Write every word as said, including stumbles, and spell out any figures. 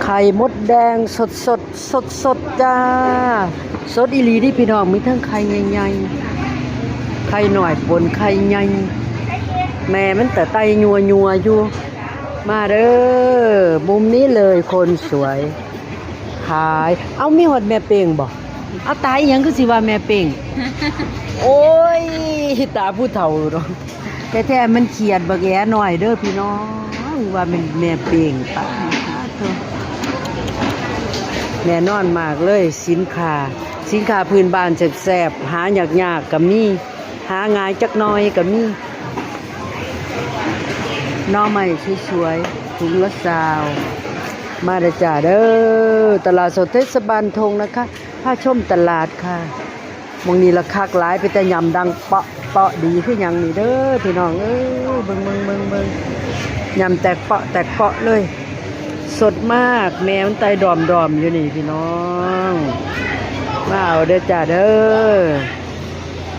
ไข่มดแดงสดสดสดสดๆจ้า สดอีหลีเด้พี่น้อง มีทั้งไข่ใหญ่ๆ ไข่น้อยปนไข่ใหญ่ แม่มันแต่ไตยัวยัวๆอยู่ มาเด้อ มุมนี้เลยคนสวย ขาย เอ้า มีฮอดแม่เป้งบ่ เอา ตาย อีหยังคือสิว่าแม่เป้ง โอ้ย ตาผู้เฒ่าเนาะ แท้ๆมันเขียดบักแอน้อยเด้อพี่น้อง ว่าเป็นแม่เป้ง ป๊าดโธ่ แน่นอนมากเลย สินค้า สินค้าพื้นบ้านแซ่บๆ หายากๆก็มี หาง่ายจักหน่อยก็มี หน่อไม้สวยๆ ถุงละซาว มาเด้อจ้าเด้อ ตลาดสดเทศบาลทงนะคะ พาชมตลาดค่ะ หม่องนี้ละคักหลาย เป็นแต่ยำดังเปาะเปาะดีคือหยังนี่เด้อพี่น้องเอ้ย เบิ่งเบิ่งเบิ่งเบิ่ง ยำแตกเปาะแตกเปาะเลย สดมาก แม่มันไตดอมๆอยู่นี่พี่น้อง มาเอาเด้อจ้าเด้อ